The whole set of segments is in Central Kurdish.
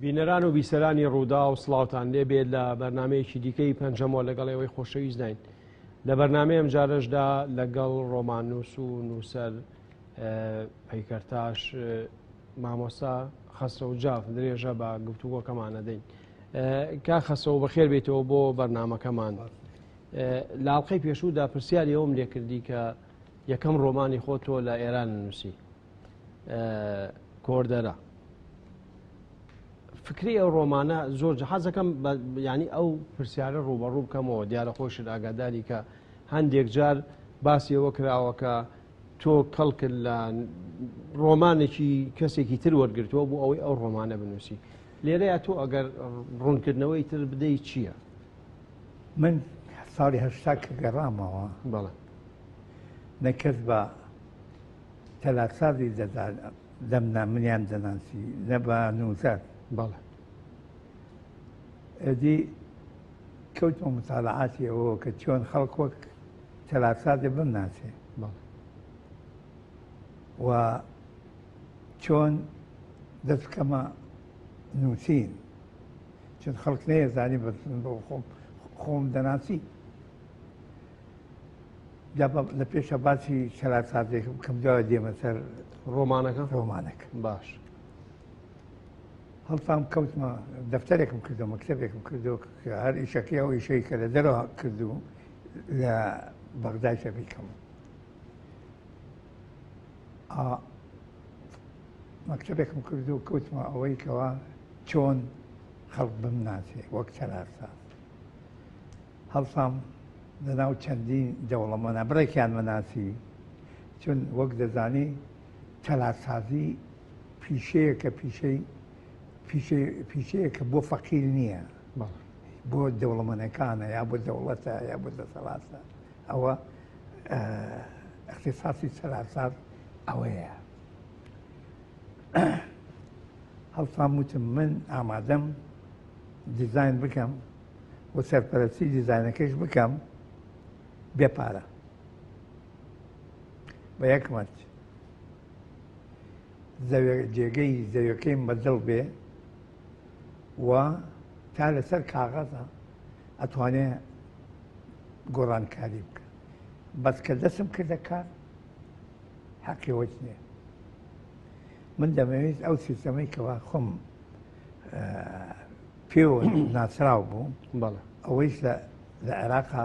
بینەران و بیسەرانی ڕووداو سڵاوتان لێبێت لە بەرنمەیەکی دیکەی پەنجەمۆ لەگەڵ ئێوەی خۆشەویستداین لە بەرنمەی ئەمجارەشدا لەگەڵ ڕۆماننووس و نووسەر پەیکەرتاش مامۆستا خەسرەو جاف درێژە بە گفتوگۆکەمان ئەدەین. کا خەسرەو بەخێر بێتەوە بۆ بەرنمەکەمان. لە ئەڵقەی پێشوودا پرسیاری ئەوم لێکردی کە یەکەم ڕۆمانی خۆ تۆ لە ئێران نووسی کۆردەرە. فکری ئەو ڕۆمانە زۆر حەزەکەم ینی ئەو پرسیارە ڕوبەڕوو بکەمەوە دیارە خۆشت ئاگاداری کە هەندێک جار باسی ئەوە کراوە کە تۆ کەڵکت لە ڕۆمانێکی کەسێکی تر وەرگرتووە بۆ ئەوەی ئەو ڕۆمانە بنووسی لێرەیە تۆ ئەگەر ڕوونکردنەوەی تر بدەی چییە؟ من ساڵی 80 کە گەڕامەوە بەڵێ نە کەس بە تەلارسازی دەمنا منیان دەناسی نە بە نووسەر بەڵێ ئەدی کەوتمە متالعاتی ئەوە کە چۆن خەڵک وەک تەلارسازێ بمناسێ و چۆن دەست بکەمە نووسین چون خەڵک نەیەزانی بەس خۆم خۆم دەناسی لە پێشە باسی تەلارسازێک بکەم دوای دێمە سەر ڕۆمانەکە ڕۆمانەکە باش هەڵسام کەوتمە دەفتەرێکم کردو مەکتەبێکم کردو کە هەر ئیشەکەی ئەو ئیشەی کە لە دەرەوە کردو لە بەغدایشە بیکەم مەکتەبێکم کردو کەوتمە ئەوەی کەوا چۆن خەڵک بمناسێ وەک تەلارساز هەڵسام لەناو چەندین دەوڵەمەنە بڕێکیان مەناسی چون وەک دەزانی تەلارسازی پیشەیەکە پیشەی پیشەیەکە بۆ فەقیر نییە بۆ دەوڵەمەنەکانە یا بۆ دەوڵەتە یا بۆ دەسەڵاتە ئەوە اختصاصی سەراساز ئەوەیە هەڵسام وتم من ئامادەم دیزاین بکەم و سەرپەرستی دیزاینەکەش بکەم بێ پارە بە یەک مەرج جێگەی زەویەکەیم بەدڵ بێ و تا لەسەر کاغەزە ئەتوانێ گۆڕانکاری بکە بەس کە دەستم کردە کار حەقی وەچ نییە من دەمەوێت ئەو سیستەمەی کەوا خۆم پێوە ناسراو بوو ئەوەیش لە عێراقا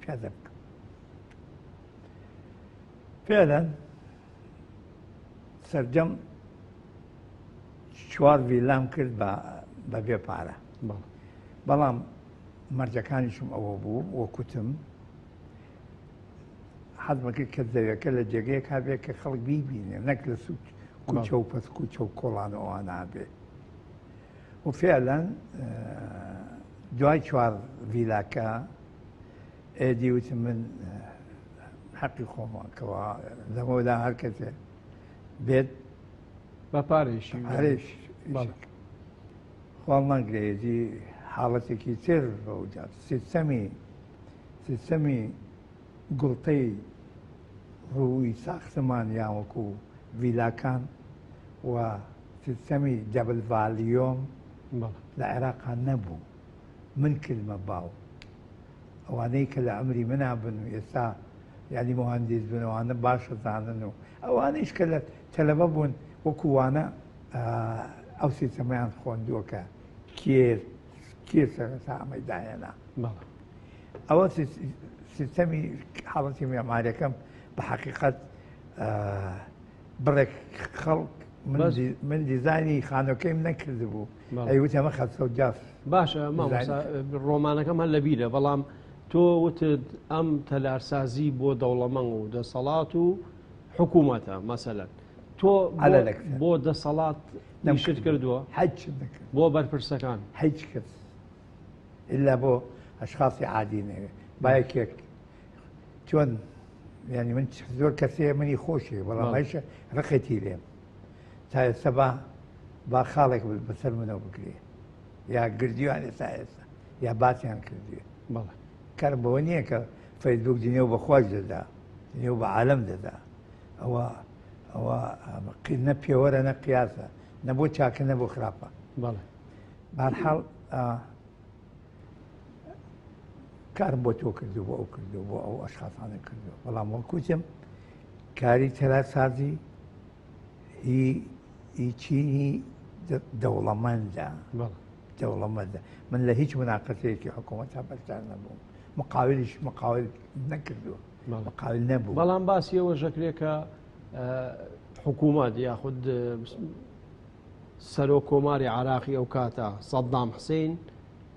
پیادە بکەم فعلا سەرجەم چوار ڤیلام کرد بە بێ پارە بەڵام مەرجەکانیشم ئەوە بوو وەکوتم حەزمە کرد کە زەویەکە لە جێگەیەک هەبێ کە خەڵک بیبینێ نەک لە سوک کوچە و پەس کوچە و کۆڵان و ئەوانە هەبێ و فعلا دوای چوار ڤیلاکە ئێدی وتم من حەقی خۆمە کەوا لەمەودا هەر کەسێ بێت بە پارێشی پارێش خواڵ ناگرێتی حاڵەتێکی تر بەوجات سیستەمی سیستەمی گوڵتەی ڕووی ساختمان یا وەکو ڤیلاکان و سیستەمی دەبل ڤالیۆم لە عێراقا نەبوو من کردمە باو ئەوانەی کە لە عەمری منا بن و ئێستا یعنی مهندس بن ئەوانە باش ئەزانن و ئەوانەیش کە لە تەلەبە بوون وەکو وانە ئەو سیستەمەیان خوێندووە کە کێ کێ سەرەتا ئەمەی داهێنا ئەوە سیستەمی حاڵەتی مێمارەکەم بە حەقیقەت بڕێک خەڵک من دیزانی خانۆکەیم نەکردبوو ئەی وت ئەمە خەسرەو جاف باشە مامۆستا ڕۆمانەکەم هەر لەبیرە بەڵام تۆ وتت ئەم تەلارسازی بۆ دەوڵەمەنگ و دەسەڵات و حکوومەتە مەسەلەن تۆ بۆ دەسەڵات نیشت کردووە بۆ بەرپرسەکان هیچ کەس ئللا بۆ ئەشخاصی عادی نەوێ با یەکێک چۆن یعنی من زۆر کەسێ منی خۆشێ بەڵام هەیشە ڕقێتی لێم تا ئێستا با با خاڵێک بەسەر منەوە بگرێ یا گردیوان ئێستا ئێستا یا باسیان کردوێ بەڵێ کارم بەوە نییە کە فەیسبوک جنێو بە خواش دەدا جنێو بە عالەم دەدا ئەوە ئەوە نە پێوەرە نە قیاسە نە بۆ چاکە نە بۆ خراپە. بەڵێ. بەهەرحاڵ کارم بۆ تۆ کردو بۆ ئەو کردو بۆ ئەو ئەشخاصانە کردو، بەڵام وەکوتم کاری تەلارسازی هی چینی دەوڵەمەندە. دەوڵەمەندە. من لە هیچ مناقەشەیەکی حکوومەت تا بەشدار نەبووم، مقاولیش مقاول نەکردووە، مقاول نەبوو. بەڵام باسی ئەوە ژەکرێ کە حکوومەت یاخود سەرۆک کۆماری عراقی ئەو کاتە سەدام حسین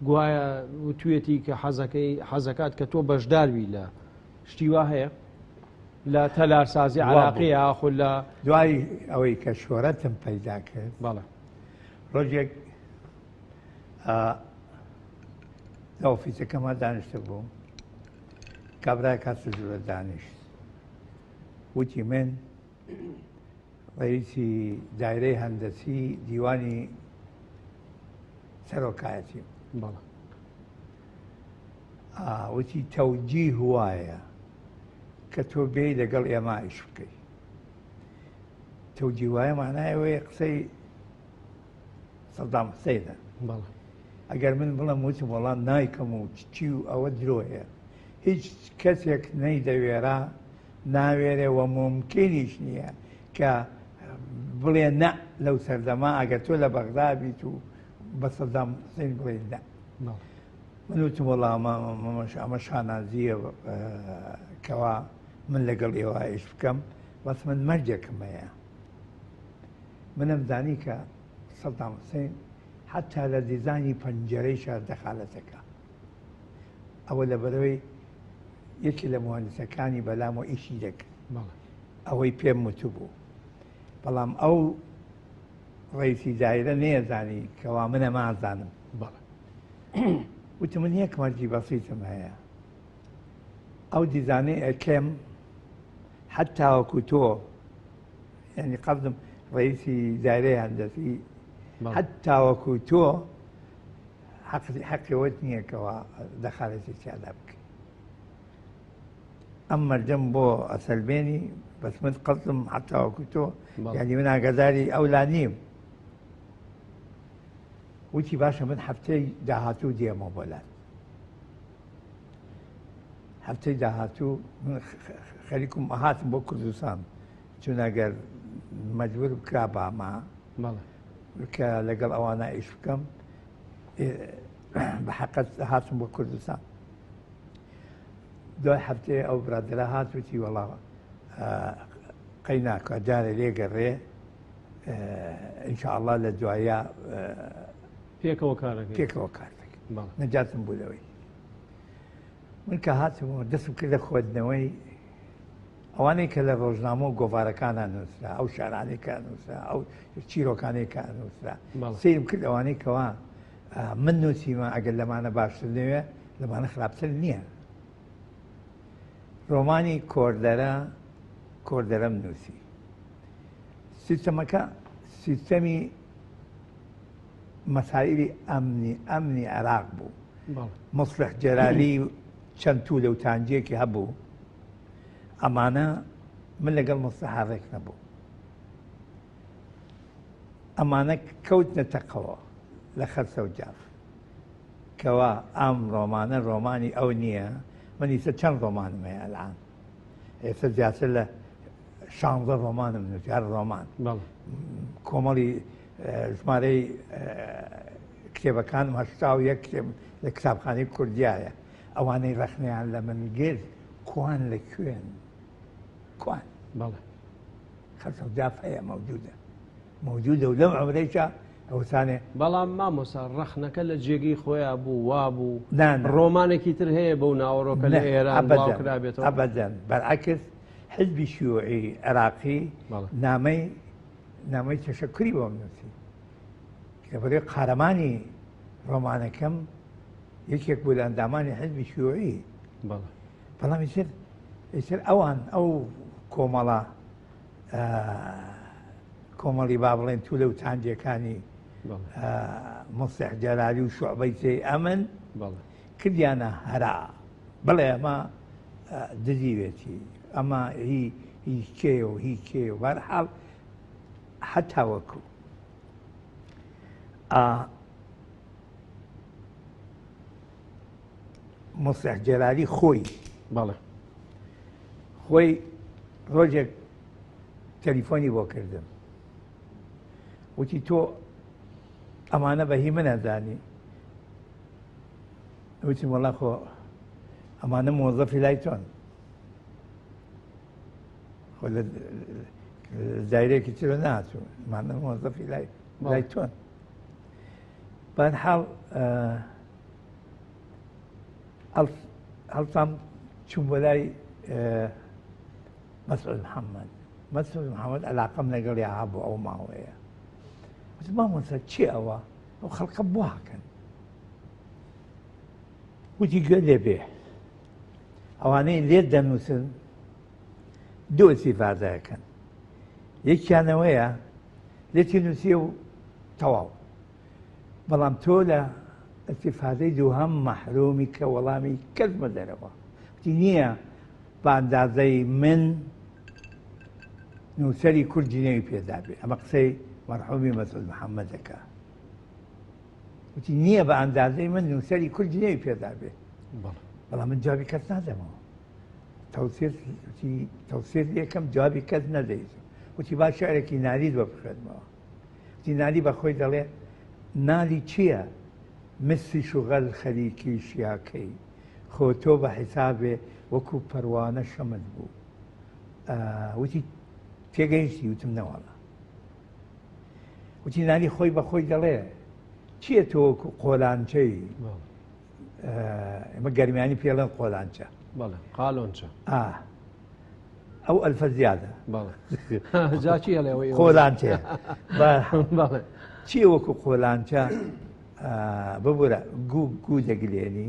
گوایە وتوێتی کە حەزەکەی حەزەکات کە تۆ بەشداربی لە شتی وا هەیە لە تەلارسازی عراقی یاخود لە دوای ئەوەی کە شۆرەتم پەیدا کرد. بەڵێ. ڕۆژێک لە ئۆفیسەکەما دانیشتە بووم، کابرای کاتە ژوورە دانیشت، وتی من ڕئیسی دایرەی هەندەسی دیوانی سەرۆکایەتیم. بەڵێ. وتی تەوجیه وایە کە تۆ بێی لەگەڵ ئێمە ئیش بکەی. تەوجیه وایە معنای ئەوەیە قسەی سەدام حسینە. بەڵێ. ئەگەر من بڵێم وتم وەڵا نایکەم و چی و ئەوە درۆیە، هیچ کەسێک نەیدەوێرا ناوێرێ و ممکنیش نییە کە بڵێ نە لەو سەردەما ئەگەر تۆ لە بەغدا بیت و بە سەدام حسین بڵێ نە. من وتم وەڵا ئەمە شانازییە کەوا من لەگەڵ ئێوە ئیش بکەم، بەس من مەرجێکم هەیە. منم زانی کە سەدام حسین حتا لە دیزانی پەنجەرەی شار دەخالەتەکە، ئەوە لەبەرەوەی یەکی لە مهندسەکانی بەلام و ئیشی دەکرد، ئەوەی پێم وتبوو. بەڵام ئەو ڕئیسی دایرە نەیەزانی کەوا منە مازانم. وتم من یەک مەرجی بەسیتم هەیە، ئەو دیزانەی ئەکەم حتا وەکو تۆ، یعنی قەزم ڕئیسی دایرەی هەندەسی، حتا وەکو تۆ حەقیەوەت نییە کەوا دەخالەتی تیادا بکەی. ئەم مەرجەم بۆ ئەسەلمێنی، بەس من قەزم حتا وەکو تۆ، یعنی من ئاگاداری ئەولا نیم. وتی باشە من هەفتەی داهاتوو دێمەوە بۆ لات. هەفتەی داهاتوو من خەریکم هاتم بۆ کوردستان، چون ئەگەر مەجبور بکرا باما کە لەگەڵ ئەوانە ئیش بکەم، بە حەقەت هاتم بۆ کوردستان. دوای هەفتەیە ئەو برادەرە هات وتی وەڵا قەی ناکە جارێ لێگەڕێ، ئینشاءڵڵا لە دوایە پێکەوە کارەکەی. پێکەوە کار دەکەین. نەجاتم بوو لەوەی. من کە هاتمەوە دەستم کردە خوێندنەوەی ئەوانەی کە لە ڕۆژنامە و گۆڤارەکانە نووسرا، ئەو شارانەی کە نووسرا، ئەو چیرۆکانەی کە نووسرا. سەیرم کرد ئەوانەی کەوا من نووسیمە ئەگەر لەمانە باشتر نەوێ لەمانە خراپتر نییە. ڕۆمانی کۆردەرەم نووسی. سیستەمەکە سیستەمی مەسائلی ئەمنی عێراق بوو. مصلح جەلالی چەند توولە و تانجیەکی هەبوو. ئەمانە من لەگەڵ مصلحە ڕێک نەبوو. ئەمانە کەوتنە تەقەوە لە خەرسە و جاف کەوا ئەم ڕۆمانە ڕۆمانی ئەو نییە. من ئیستا چەند ڕۆمانم هەیە ئەلان، ئێستا زیاتر لە 16 ڕۆمانم نووسی، هەر ڕۆمان. کۆمەڵی ژمارەی کتێبەکانم 81 کتێب لە کتابخانەی کوردیایە. ئەوانەی ڕەخنەیان لە من گرت کوان لە کوێن؟ کوان؟ خەرسە و جاف هەیە، مەوجودە، مەوجودە و لەم عمرەیشا ئەوسانێ. بەڵام مامۆستا ڕەخنەکە لە جێگەی خۆیان بوو، وا بوو. نا، نا. ڕۆمانێکی تر هەیە بەو ناوەڕۆکە لە نا، ئێران ئەبەدەن، بڵاوکرابێتەوە؟ ئەبەدەن. بەرعکس حزبی شیوعی عێراقی نامەی تەشەکوری بۆم نووسی. لەبەرەی قارەمانی ڕۆمانەکەم یەکێک بوو لە ئەندامانی حزبی شیوعی. بەڵام ئیتر ئەوان ئەو کۆمەڵی با بڵێن توولە و تانجیەکانی، مصلح جەلالی و شعبەی تێی ئەمن کردیانە هەرا. بڵێ ئەمە دزیوێتی، ئەمە هی کێیە و هی کێیە و بەهەرحاڵ حتا وەکو. موسڵح جەلالی خۆی بەڵێ خۆی ڕۆژێک تەلیفۆنی بۆ کردم وتی تۆ ئەمانە بە هی من ئەزانی وتیم وەڵا خۆ ئەمانە مۆزەفی لای تۆن خۆ لە دایرێکی ترۆ نهاتوو ئەمانە مۆزەفی لای لای تۆن بەرحاڵ هەڵسام چوم بۆ لای مەسعود محەممەد مەسعود محەممەد علاقەم لەگەڵی هەبوو ئەو ماوەیە مامۆستا چی ئەوە ئەو خەڵکە بواکەن وتی گوێ لێ بێ ئەوانەی لێت دەنووسن دوو ئیستیفادەکەن یەکیانەوەیە لێتی نووسیە و تەواو بەڵام تۆ لە ئیستیفادەی دووهەم مەحرومی کە وەڵامی کەس مەدەرەوە وتی نییە بە ئەندازەی من نووسەری کورد جنێوی پێدابێ ئەمە قسەی مەرحومی مەسعود محەممەدەکە وتی نییە بە ئەندازەی من نووسەری کورد جنێوی پێدابێ بەڵام من جوابی کەس نادەمەوە تەوسێت یەکەم جوابی کەس نەدەیت وتی با شعرێکی نالیت بە بخوێنمەوە وتی نالی بە خۆی دەڵێ نالی چییە مسی شوغەل خەریکی شیاکەی خۆ تۆ بە حیسابێ وەکو پەروانە شەمت بوو وتی تێگەیشتی وتم نەوەڵا وتی نالی خۆی بە خۆی دەڵێ چییە تۆ وەکو قۆلانچەی ئێمە گەرمیانی پێڵێن قۆلانچە قالۆنچە ئەو ئەلفە زیادە جاچی قۆلانچە چی وەکو قۆلانچە ببورە گوو گوو دەگلێنی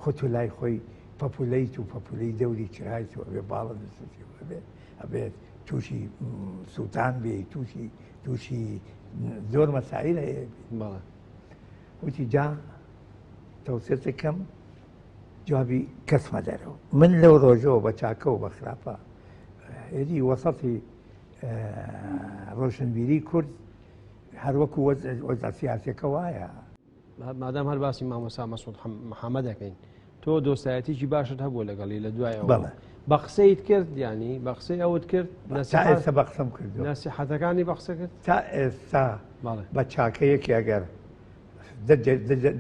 خۆ تۆ لای خۆی پەپولەیت و پەپولەی دەوری چرایت و ئەبێ باڵە دەستی ئەبێ ئەبێت تووشی سووتان بێ تووشی تووشی زۆر مەسائل هەیە وتی جا تەوسێتەکەم جوابی کەس مەدەرەوە من لەو ڕۆژەوە بە چاکە و بە خراپە ئێدی وەسەتی ڕۆشنبیری کورد هەروەکو وەزع سیاسەکە وایە. مادام هەر باسی مامۆستا مەسعود محەمەد دەکەین تۆ دۆستایەتیی باشت هەبووە لەگەڵی لە دوای ئەوە بە قسەیت کرد ینی بە قسەی ئەوت کرد تا ئێستا بە قسەم کردو ناسیحەتەکانی بە قسە کرد تا ئێستا بە چاکەیەکی ئەگەر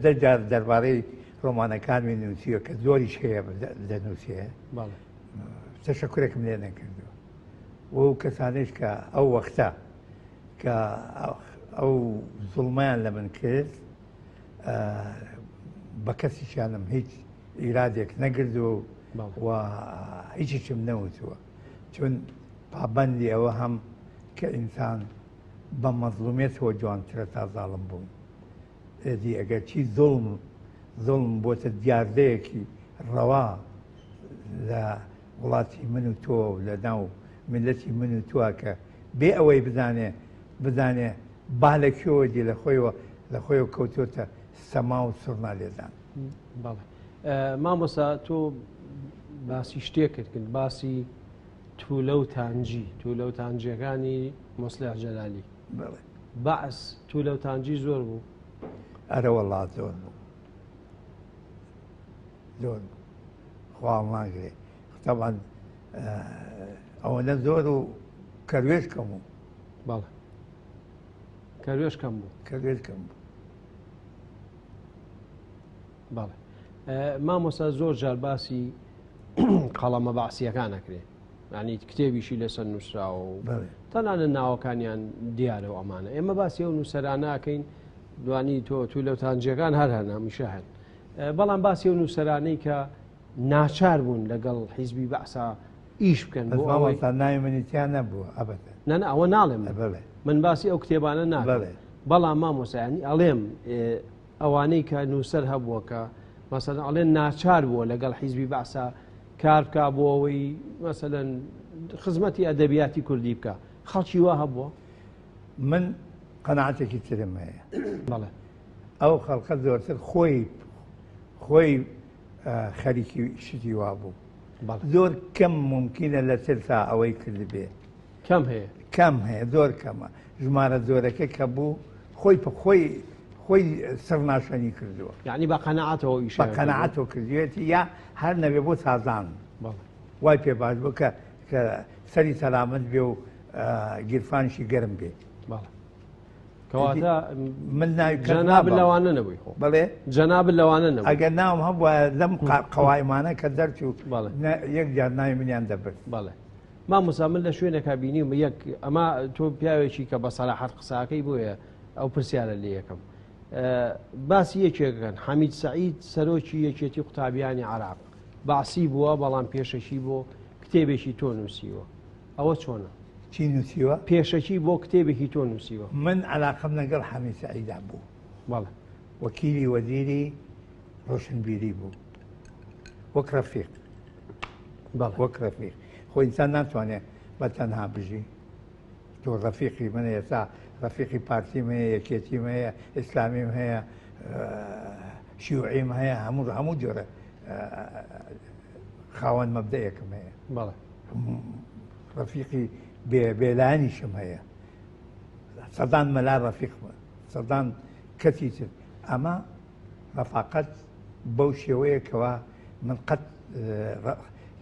دەجار دەربارەی ڕۆمانەکانمی نووسیوە کە زۆریش هەیە دەنووسێ تەشەکرێکم لێ نەکردووە و کەسانێش کە ئەو وەختە کە ئەو زوڵمەیان لە من کرد بە کەسیشیانم هیچ ئیرادێک نەگردووە و هیچیشم نەوتووە چون پابندی ئەوە هەم کە ئینسان بە مەزڵومێتەوە جوانترە تا زاڵم بوون ئێدی ئەگەر چی زوڵم زوڵم بۆتە دیاردەیەکی ڕەوا لە وڵاتی من و تۆ لە ناو میللەتی من و تۆ کە بێ ئەوەی بزانێ بزانێ با لە کوێوە دی لە خۆیەوە لە خۆیەوە کەوتۆتە سەما و سوڕنا لێدان. بەڵێ مامۆستا تۆ باسی شتێکت کرد باسی تولە و تانجی تولە و تانجیەکانی مۆسلح جەلالی بەعس تولە و تانجی زۆر بوو ئەرە وەڵا زۆر بوو زۆر بوو خوا ناگرێ تەبعەن ئەوەنە زۆر و کەروێش کەم بوو بەڵێ کەروێش کەم بوو کەروێش کەم بوو بەڵێ مامۆستا زۆر جار باسی قەڵەمە بەعسیەکان ئەکرێ ینی کتێبیشی لەسەر نووسراوە و تەنانە ناوەکانیان دیارە و ئەمانە ئێمە باسی ئەو نووسەرانەکەین دوانی تۆ تو لەو تانجیەکان هەر هەن هەمیشە هەن بەڵام باسی ئەو نووسەرانەی کە ناچار بوون لەگەڵ حیزبی بەعسا ئیش بکەن بۆ ئەوەی ناوی منی تیا نەبووە ئەبەدەن نا نا ئەوە ناڵێم من باسی ئەو کتێبانە ناکەم بەڵام مامۆستا یانی ئەڵێم ئەوانەی کە نووسەر هەبووە کە مەسەلەن ئەڵێن ناچار بووە لەگەڵ حیزبی بەعسا کار بکا بۆ ئەوەی مەسەلەن خزمەتی ئەدەبیاتی کوردی بکە خەڵکی وا هەبووە من قەناعەتێکی ترم هەیە بەڵێ ئەو خەڵکە زۆرتر خۆی خۆی خەریکی شتی وا بوو زۆر کەم ممکنە لە ترسا ئەوەی کردبێ کەم هەیە کەم هەیە زۆر کەمە ژمارە زۆرەکە کە بوو خۆی خۆی خۆی سەرناشەنی کردووە. یعنی بە قەناعەتەوە ئیشە بە قەناعەتەوە کردوێتی یا هەر نەبێ بۆ سازان وای پێ باش بوو کە سەری سەلامەت بێ و گیرفانشی گەرم بێ. کەواتە من ناوی جەناب لەوانە نەبووی خۆ. بەڵێ جەناب لەوانە نەبوو. ئەگەر ناوم هەبووە لەم قەوایمانە کە دەرچوو یەک جار ناوی منیان دەبرد. بەڵێ مامۆستا من لە شوێنێکا بینیم یەک ئەمە تۆ پیاوێکی کە بە سەراحەت قساکەی بۆیە ئەو پرسیارە لێ یەکەم باسی یەکێکەکەن حەمید سەعید سەرۆکی یەکێتی قوتابیانی عراق باسی بووە بەڵام پێشەکی بۆ کتێبێکی تۆ نووسیوە ئەوە چۆنە؟ چی نووسیوە؟ پێشەکی بۆ کتێبێکی تۆ نووسیوە. من علاقەم لەگەڵ حەمید سەعیدا بوو. بەڵێ. وەکیلی وەزیری ڕۆشنبیری بوو وەک ڕەفیق. بەڵێ. وەک ڕەفیق. خۆ ئینسان ناتوانێت بە تەنها بژی. تۆ ڕەفیقی من ئێستا ڕەفیقی پارتیم هەیە، یەکێتیم هەیە، ئیسلامیم هەیە، شیوعیم هەیە، هەموو جۆرە خاوەن مەبدەیەکم هەیە. بەڵێ. ڕەفیقی بێلایەنیشم هەیە، سەدان مەلا ڕەفیقمە، سەدان کەسی تر. ئەمە ڕەفاقەت بەو شێوەیەکەوە من قەت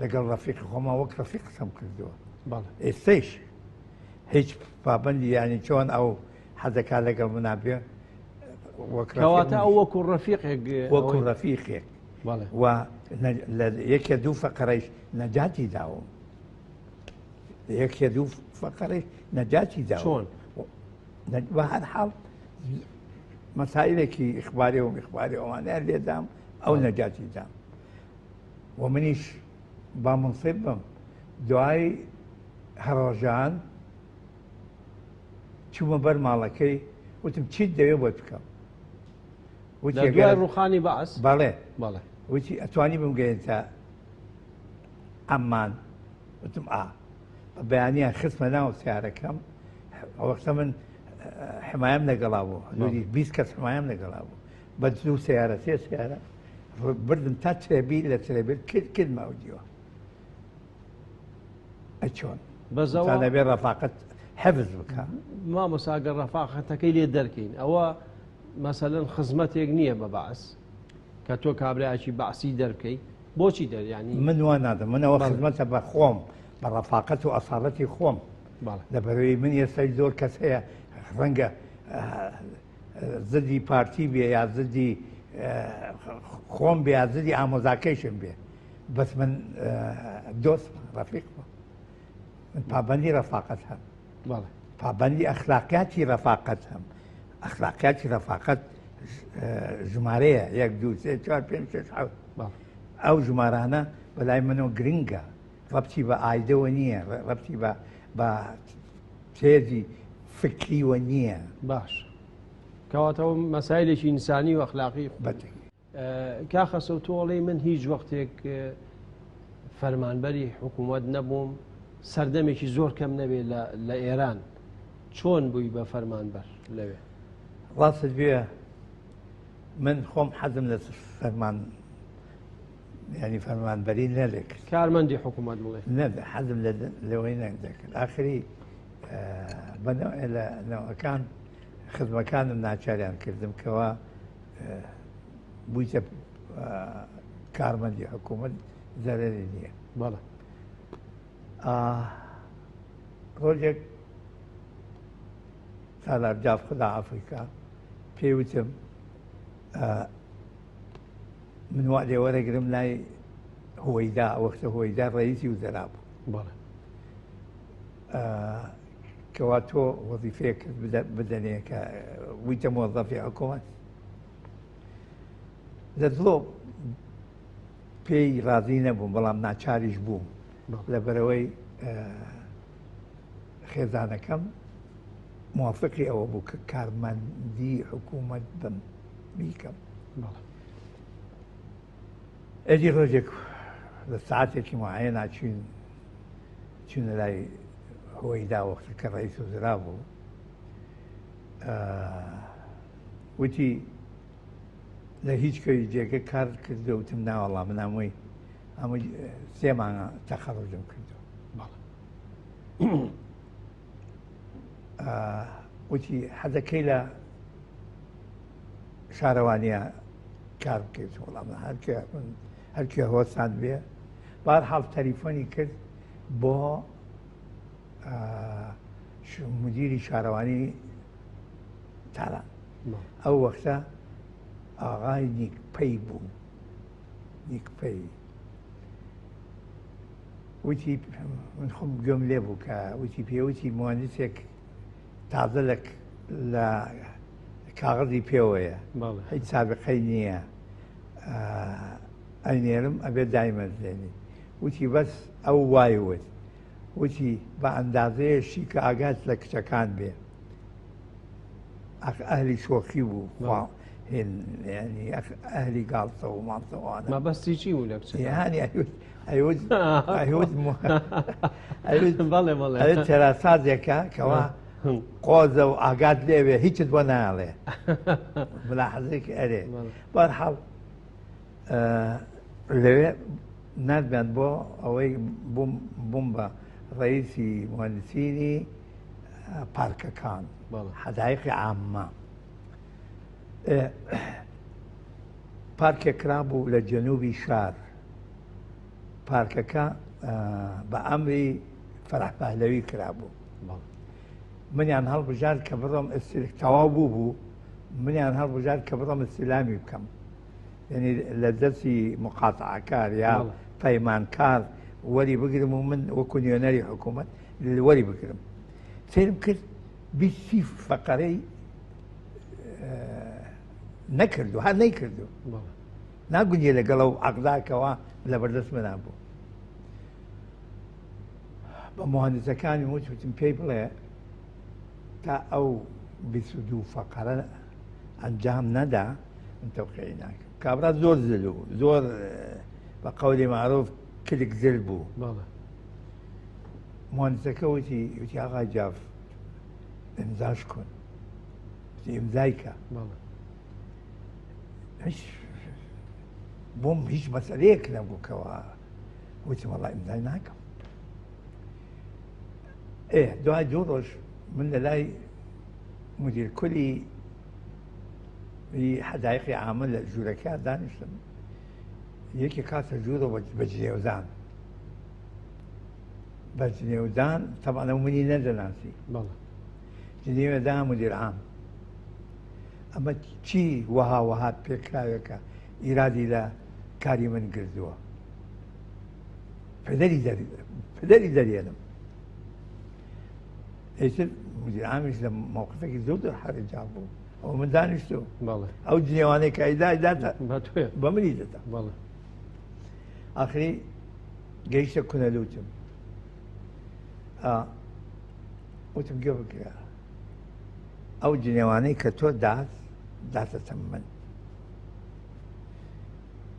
لەگەڵ ڕەفیقی خۆما وەک ڕەفیق قسەم کردووە. ئێستەیش هیچ پابەندی ینی چۆن ئەو حەزەکا لەگەڵ منا بێ وەک کەواتە ئەو وەکو ڕەفیقێک وەکو ڕەفیقێک و لە یەکێ دوو فەقەرەیش نەجاتی داوم. یەکێ دوو فەقەرەیش نەجاتی داوم. چۆن؟ بە هەر حاڵ مەسائلێکی ئیخباری و ئیخباری ئەوانەیان لێدام، ئەو نەجاتی دام و منیش با منصب بم. دوای هەڕۆژان چوومە بەر ماڵەکەی، وتم چیت دەوێ بۆت بکەم؟ وتی دوای ڕوخانی بەعس؟ بەڵێ. بەڵێ. وتی ئەتوانی بمگەیەنتە عەممان؟ وتم ئا. بە بەیانیان خستمە ناو سیارەکەم. وەختە من حمایم لەگەڵا بوو، حدودی 20 کەس حمایم لەگەڵا بوو. بە دوو سیارە سێ سیارە بردم تا ترێبیل، لە ترێبیل کرد کردمە ئەو دیوە. ئەی چۆن؟ بەزەوە دەبێ ڕەفاقەت حەفز بکە. مامۆستا ئەگەر ڕەفاقەتەکەی لێ دەرکەین، ئەوە مەسەلەن خزمەتێک نییە بە بەعس کە تۆ کابرایەکی بەعسی دەربکەی، بۆچی دەر؟ ینی من وا نادەم، من ئەوە خزمەتە بە خۆم، بە ڕەفاقەت و ئەساڵەتی خۆم. لەبەرەوەی من ئێستا زۆر کەس هەیە ڕەنگە زدی پارتی بێ یا زدی خۆم بێ یا زدی ئامۆزاکەیشم بێ، بەس من دۆستم ڕەفیقمە، من پابەندی ڕەفاقەت هەم، پابەندی ئەخلاقیاتی ڕەفاقەت هەم. ئەخلاقیاتی ڕەفاقەت ژمارەیە، 1 2 3 4 5 6 7. ئەو ژمارانە بەلای منەوە گرنگە، ڕەبتی بە ئایدەوە نییە، ڕەبتی بە تێزی فکریوە نییە. باش، کەواتەوە مەسایلێکی ئینسانی و ئەخلاقی بەتەکی. کاخەسەو تۆڵەی من هیچ وەختێک فەرمانبەری حکوومەت نەبووم، سەردەمێکی زۆر کەم نەبێ لە ئێران. چۆن بووی بە فەرمانبەر لەوێ؟ ڕاستت بێ من خۆم حەزم لە فەرمان، ینی فەرمانبەری نەدەکرد. کارمەندی حکوومەت بڵێ؟ نەدە، حەزم لەوەی نەدەکرد. ئاخری بە نەوعێ لە نەوەکان خزمەکانم ناچاریان کردم کەوا بوویتە کارمەندی حکوومەت زەرەری نییە. بەڵێ. ڕۆژێک سالار جاف خدا ئەفریقا پێی وتم من وا لێ وەرەگرم لای هۆیدا، وەختە هۆیدا ڕئیسی وزەرا بوو. بەڵێ. کەوا تۆ وەزیفەیەک بدەنێ کە بوویتە مۆزەفی حکوومەت. لە دڵۆ پێی ڕازی نەبووم، بەڵام ناچاریش بووم. لەبەرەوەی خێزانەکەم موافقی ئەوە بوو کە کارمەندی حکوومەت بم بیکەم. ئەدی ڕۆژێک لە ساعتێکی معەیەن چوینە لای هۆیدا، وەختە کە ڕئیس وزرا بوو. وتی لە هیچ کەوی جێگە کار کردو؟ وتم ناوەڵا من ئەمەی سێ مانگە تەخەڕوجم کردو. وتی حەزەکەی لە شارەوانیە کار بکەیت. وەڵام هەرکێ هەرکێ هۆسان بێ. بارحاڵ تەلیفۆنی کرد بۆ مدیری شارەوانی تاران. ئەو وەختە ئاغای نیکپەی بوو، نیکپەی. وتی من خۆم گوێم لێ بوو کە وتی پێوتی مهندسێک تازە لە کاغەزی پێوەیە، هیچ سابقەی نییە، ئەینێرم ئەبێت دایمەزرێنی. وتی بەس ئەو وای وت، وتی بە ئەندازەیەشی کە ئاگات لە کچەکان بێ. ئەهلی شۆخی بوو، خوا هێن ینی ئەهلی گاڵتە و ماڵتەوانە. مەبەستی چی بوو لە کچەکان؟ یانی ئەیوت ئەیوت ئەیوت بەڵێ بەڵێ ئەیوت تێراسازێکە کەوا قۆزە و ئاگات لێوێ هیچت بۆ ناڵێ. ملاحەزێکی ئەرێ. بەرحاڵ لەوێ نردیان بۆ ئەوەی بووم بە ڕئیسی مهندسینی پارکەکان، حەدایقی عامە. پارکێک کرابوو لە جەنوبی شار. پارکەکە بە ئەمری فەرح پەهلەوی کرابوو. منیان هەڵبژارد کە بڕۆم تەواو بوو بوو، منیان هەڵبژارد کە بڕۆم ئیستیلامی بکەم، یعنی لە دەستی مقاتعەکار یا پەیمانکار وەری بگرم و من وەکو نوێنەری حکوومەت وەری بگرم. سەیرم کرد 20 فەقەرەی نەکردو، هەر نەیکردو. ناگونجێ لەگەڵ ئەو عەقداکەوە لە بەردەست منا بوو. بە مهندسەکانی وت وتم پێی بڵێ تا ئەو 22 فەقەرە ئەنجام نەدا من تەوقیعی ناکەم. کابرا زۆر زل و زۆر بە قەولی معروف کلک زل بوو. مهندسەکە وتی وتی ئاغای جاف ئیمزاش کن، وتی ئیمزای کە. هیچ بۆم هیچ مەسئلەیەک نەبوو کەەوە وتم وەڵا ئیمزای ناکەم. ئێ دوای دوو ڕۆژ من لە لای مدیر کولی حەدایقی عامە لە ژوورەکە دانیشتم، یەکێک کاتە ژوورەوە بە جنێودان، بە جنێودان. تەبعەن ئەو منی نەدەناسی. جنێوێدا مدیر عام ئەمە چی وەها وەها پێکراوێکە ئیرادی لە کاری من گردووە، پدەری دەرێنم. ئیتر مدیر عامیش لە مەوقفێکی زۆر زۆر حەرجا بوو. ئەو من دانیشتو ئەو جنێوانەی کە ئەیدا ئەیداتە بە منی دەدا. ئاخری گەیشتە کونەلوتم. وتم گوێ بگرە، ئەو جنێوانەی کە تۆ دات داتەتە من،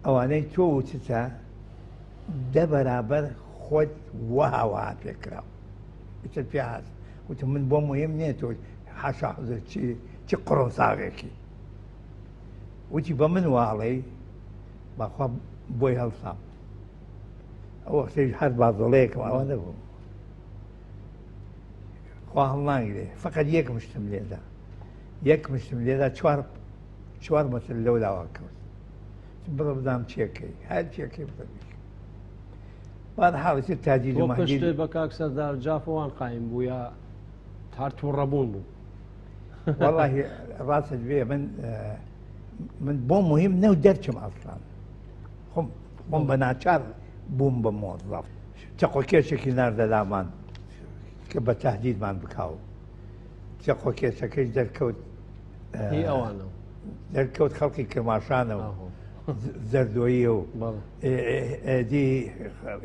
ئەوانەی تۆ وتتە دە بەرابەر خۆت وەها وەها پێکراو. ئیتر پێ هات وتم من بۆ مهم نییە تۆ حاشا حوزور چی قڕۆساغێکی. وتی بە من واڵێی باخوا بۆی هەڵسام. ئەو وەختەیش هەر بازڵەیەکم ئەوە نەبوو، خوا هەڵناگرێ. فقط یەک مشتم لێدا، یەک مشتم لێدا، چوار مەتر لەو لاوە کەوت. بڕە بدام چێکەی، هەر چێکەی بڕە بیکە. بعد حاڵی تر تاجیر بۆ و مهدی پشت بە کاک سەردار جافەوان قایم بوو یا هەر تووڕەبوون بوو؟ والله ڕاستت بێ من بۆ مهم نەو دەرچم ئەسڵان. خۆم بە ناچار بووم بە مۆزەف. چەقۆکێشێکی ناردە لامان کە بە تهدیدمان بکاو. چەقۆکێشەکەش دەرکەوت، هی ئەوانەوە. دەرکەوت خەڵکی کرماشانەوە، زەردۆییە و ئێدی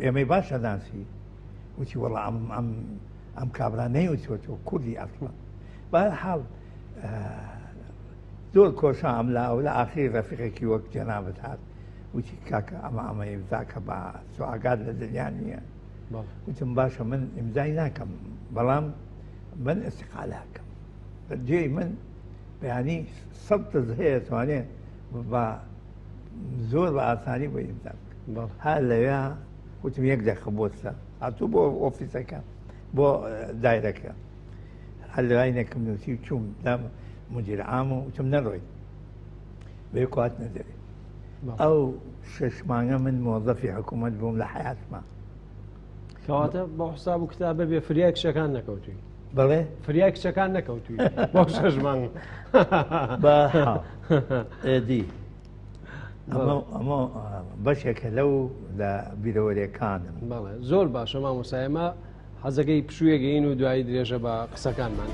ئێمەی باشە ناسی. وتی وەڵا ئەم کابرا نەیوتوەتەوە کوردی ئەسڵان. بەهەرحاڵ، زۆر کۆشا ئەم لا ئەو لە ئاخری ڕەفیقێکی وەک جەنابت هات وتی کاکە ئەمە ئەمە ئیمزاکە بە تۆ ئاگات لە دنیا نییە. وتم باشە من ئیمزای ناکەم، بەڵام من ئیستیقالاکەم. جێی من بەیانی 100 دەست هەیە توانێ بە زۆر بە ئاسانی بۆ ئیمزا بکەم. هەر لەوێ وتم یەک دەقە بۆ سە هاتوو بۆ ئۆفیسەکە، بۆ دایرەکە. هەر لەوای نەکەم نووسی و چووم دام مدیر عام و وتم نەڕۆیت. بەیەکەوە هاتنە دەرێ. ئەو 6 مانگە من مۆزەفی حکوومەت بووم لە حیاتما. کەواتە بە حساب و کتابە بێ فریای کچەکان نەکەوتوی. بەڵێ؟ فریای کچەکان نەکەوتوی بۆ 6 مانگ. بە ئێدی ئەمە بەشێکە لەو لە بیرەوەریەکانم. بەڵێ زۆر باشە مامۆستا، ئێمە حەزەکەی پشوویەگەین و دوایی درێژە بە قسەکانمان.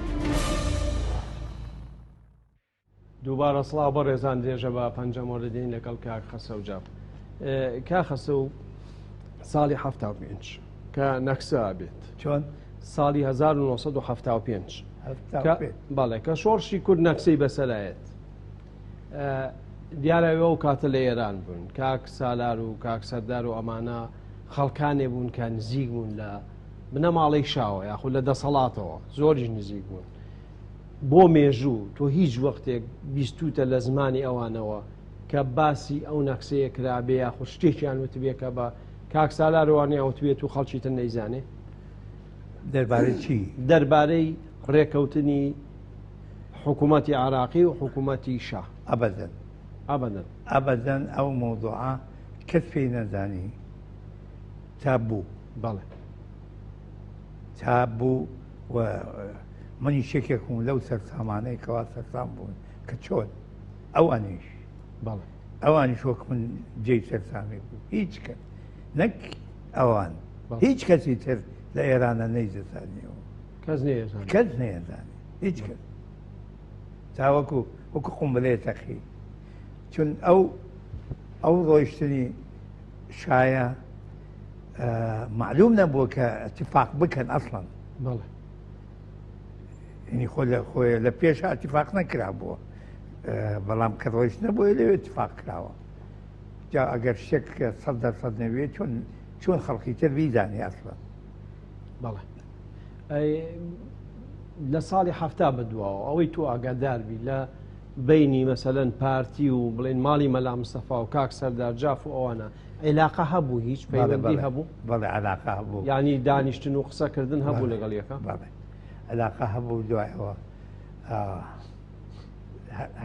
دووبارە سڵاو بەڕێزان، درێژە بە پەنجەمۆر دەدەین لەگەڵ کاک خەسرەو جاف. کاک خەسرەو ساڵی 75 کە نەکسا بێت. چۆن؟ ساڵی 1975. 75. بەڵێ، کە شۆڕشی کورد نەکسەی بەسەرایەت. دیارە ئەو کاتە لە ئێران بوون، کاک سالار و کاک سەردار و ئەمانە خەڵکانێ بوون کە نزیک بوون لە بنەماڵەی شاوە یاخود لە دەسەڵاتەوە، زۆریش نزیک بوون. بۆ مێژوو تۆ هیچ وەختێک بیستوتە لە زمانی ئەوانەوە کە باسی ئەو نەکسەیە کرابێ یاخود شتێکیان وتبێ کە بە کاک سالاروانیان وتبێت و خەڵکی تر نەیزانێ؟ دەربارەی چی؟ دەربارەی ڕێکەوتنی حکوومەتی عراقی و حکوومەتی شا. ئەبەدەن. ئەبەدەن. ئەبەدەن ئەو مەوزوعە کەس پێی نەزانی تا بوو. بەڵێ. تا بوو و منیش یەکێکم لەو سەرسامانەی کەوا سەرسام بوون کە چۆن ئەوانیش. بەڵێ. ئەوانیش وەک من جێی سەرسامی بوو. هیچ کەس نەک ئەوان، هیچ کەسی تر لە ئێرانە نەیزەزانیەوە. کەس نەیەزانی. کەس نەیەزانی، هیچ کەس. تا وەکو قومبلەیە تەقی. چون ئەو ڕۆیشتنی شایە معلوم نەبووە کە اتفاق بکەن ئەسڵەن. بەڵێ. یعنی خۆ لە خۆی لە پێش اتفاق نەکرا بووە، بەڵام کە ڕۆیشت نەبووە لەوێ اتفاق کراوە. جا ئەگەر شتێک 100% نەوێت چۆن خەڵکی تر بیزانێ ئەسڵەن؟ بەڵێ. لە ساڵی 70 بەدواوە ئەوەی تۆ ئاگادار بی لە بینی مەسەلەن پارتی و بڵێن ماڵی مەلا مستەفا و کاک سەردار جاف و ئەوانە عیلاقە هەبوو؟ هیچ پەیوەندی هەبوو؟ بەڵێ، عیلاقە هەبوو. یعنی دانیشتن و قسەکردن هەبوو لەگەڵ یەکە؟ بەڵێ، عیلاقە هەبوو. دوایەوە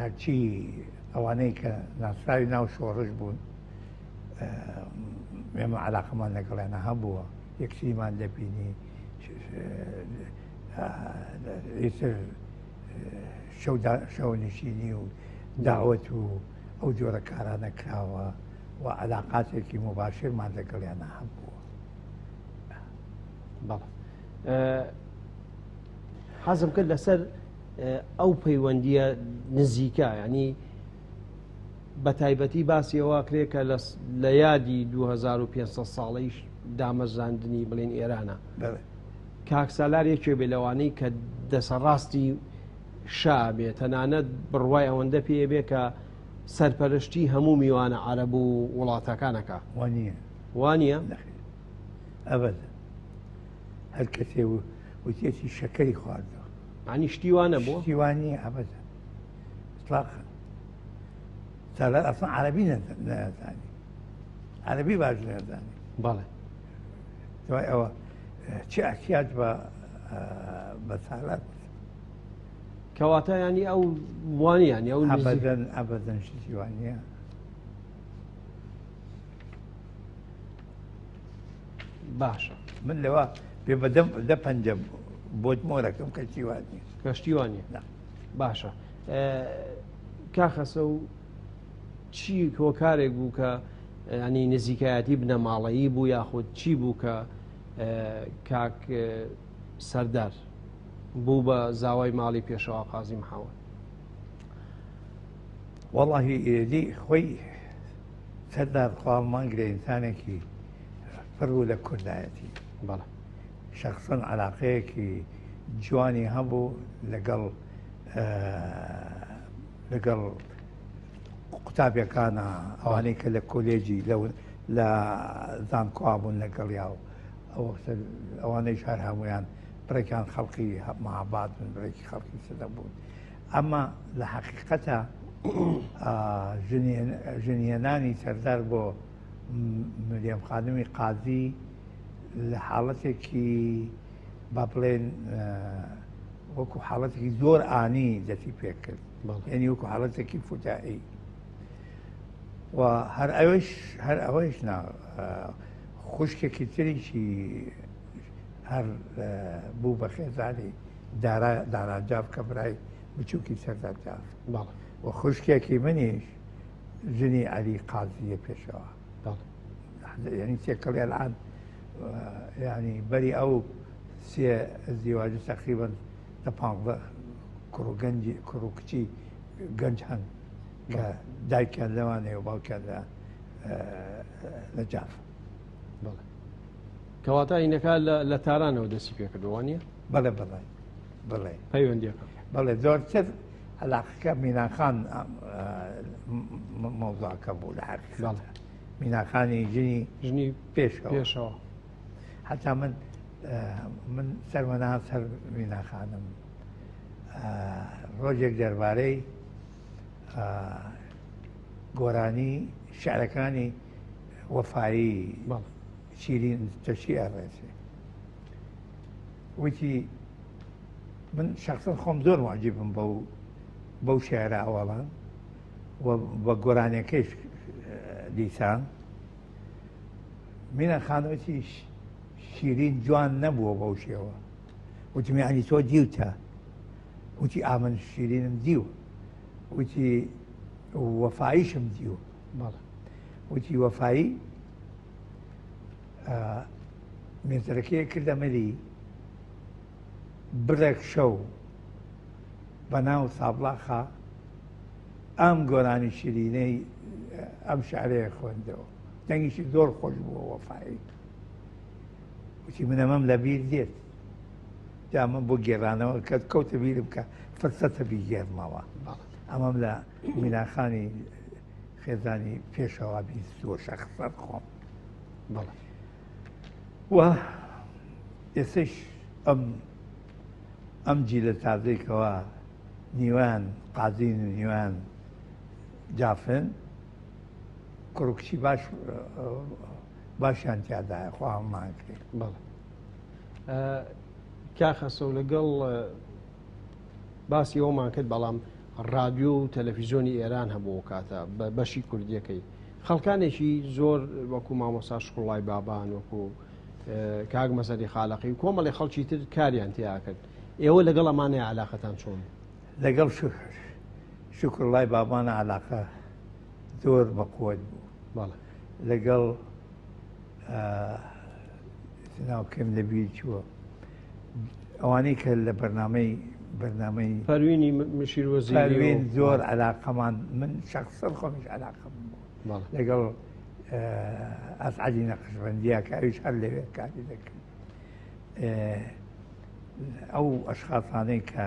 هەرچی ئەوانەی کە ناسراوی ناو شۆڕش بوون، ئێمە عیلاقەمان لەگەڵیانە هەبووە، یەکتریمان دەبینی. ئیتر شەونشینی و داوەت و ئەو جۆرە کارانە کراوە و علاقاتێکی مباشرمان لەگەڵیانە هەبووە. بەڵێ. حەزم کرد لەسەر ئەو پەیوەندیە نزیکە، ینی بە تایبەتی باسی ئەوە کرێ کە لە یادی 2500 ساڵەیش دامەزراندنی بڵێن ئێرانە. کاک سالار یەکێ بێ لەوانەی کە دەسەڕاستی شا بێ، تەنانەت بڕوای ئەوەندە پێ بێ کە سەرپەرشتی هەموو میوانە عەرەب و وڵاتەکانەکە. وانییە. وانییە؟ نەخێر. ئەبەدەن. هەر کەسێ وتیەتی شەکەری خواردووە. یعنی شتی وا نەبووە؟ شتی وا نییە ئەبەدەن. ئیطلاقاً. سالار ئەسڵەن عەرەبی نەزانی. عەرەبی باش نەزانی. بەڵێ. دوای ئەوە چی ئەحتیاج بە سالار بوو؟ کەواتە ینی ئەو وانییە، ینی ئەو نزیک- ئەبەدەن، ئەبەدەن شتی وانییە. باشە. من لەوە بێ بەدەم دە پەنجە بۆت مۆرەکەم کە شتی وانییە. کە شتی وانییە. نا. باشە. کاخەسە و چی هۆکارێک بوو کە ینی نزیکایەتی بنەماڵەیی بوو یاخود چی بوو کە کاک سەردار بوو بە زاوای ماڵی پێشەوا قازی محەممەد؟ وەڵاهی ئێدی خۆی سەردار خواڵمانگرە ئینسانێکی پڕ بوو لە کوردایەتی. بەڵێ. شخصاً علاقەیەکی جوانی هەبوو لەگەڵ قوتابیەکانە، ئەوانەی کە لە کۆلێجی لە زانکۆ بوون لەگەڵیا و ئەو وەختە ئەوانەیش هەر هەمویان بڕێکیان خەڵکی مەهاباد بوون، بڕێکی خەڵکی سنە بوون. ئەمە لە حەقیقەتە، ژنهێنانی سەردار بۆ مریەم خانمی قازی لە حاڵەتێکی با بڵێن، وەکو حاڵەتێکی زۆر ئانی دەستی پێکرد. یعنی وەکو حاڵەتێکی فوجایی. و هەر ئەوەیش نا، خوشکێکی تریشی هەر بوو بە خێزانی دارا جاف کە برای بچووکی سەردار جاف. و خوشکێکی منیش ژنی عەلی قازیە پێشەوە. یعنی تێکەڵی الآن یعنی بەری ئەو سێ زیواجی تقریبا لە 15 کوڕ و گەنجی کوڕ و کچی گەنج هەن کە دایکیان لەوانەیە و باوکیان لە جاف. بەڵێ. کەواتە ئینەکە لە تارانەوە دەستی پێکردووە نییە؟ بەڵێ بەڵێ بەڵێ. پەیوەندیەکە. بەڵێ زۆرتر علاقەکە میناخان مەوزوعەکە بوو لە حەقیقەت. میناخانی ژنی پێشەوە. حتا من سەرمەنا سەر میناخانم ڕۆژێک دەربارەی گۆرانی شعرەکانی وەفایی شیرین تەشی ئەڕێسێ وتی من شخصا خۆم زۆر معجبم بەو شعرە ئەوەڵان و بە گۆرانیەکەیش دیسان. مینا خانوتی شیرین جوان نەبووە بەو شێوە. وتم یعنی تۆ دیوتە؟ وتی ئامن شیرینم دیوە. وتی وەفاییشم دیوە. وتی وەفایی مێزەرەکەی کردە ملی بڕێک شەو بەناو سابڵاخا ئەم گۆرانی شیرینەی ئەم شعرەیە خوێندەوە. دەنگیشی زۆر خۆش بووە وەفایی. وتی من ئەمەم لەبیر دێت. جا من بۆ گێڕانەوە کە کەوتە بیرم کە فرسەتە بیگێڕمەوە. ئەمەم لە میناخانی خێزانی پێشەوە بیستووە شەخسەن خۆم. و ئێستاش ئەم جیلە تازەیەکەوە نیوان قازین و نیوان جافن کوڕ و کچی باشیان تیادایە، خوا هەموومان کرێ. بەڵێ. کاخەسەو لەگەڵ باسی ئەومان کرد، بەڵام رادیۆ و تەلەفیزیۆنی ئێران هەبوو کاتە بە بەشی کوردیەکەی خەڵکانێکی زۆر وەکو مامۆستا شکڵای بابان، وەکو کاک مەسەری خالەقی و کۆمەڵی خەڵکی تر کاریان تیا کرد. ئێوە لەگەڵ ئەمانەیە علاقەتان چۆن؟ لەگەڵ شکرڵای بابانە علاقە زۆر بەقوت بوو. لەگەڵ ناوکەم لەبیر چووە ئەوانەی کە لە بەرنامەی پەروینی مشیر وەزیری پەروین زۆر علاقەمان، من شخصا خۆمیش علاقەم بوو لەگەڵ ئەسعەدی نەقشبەندیە کە ئەویش هەر لەوێ کاری دەکرد. ئەو ئەشخاصانەی کە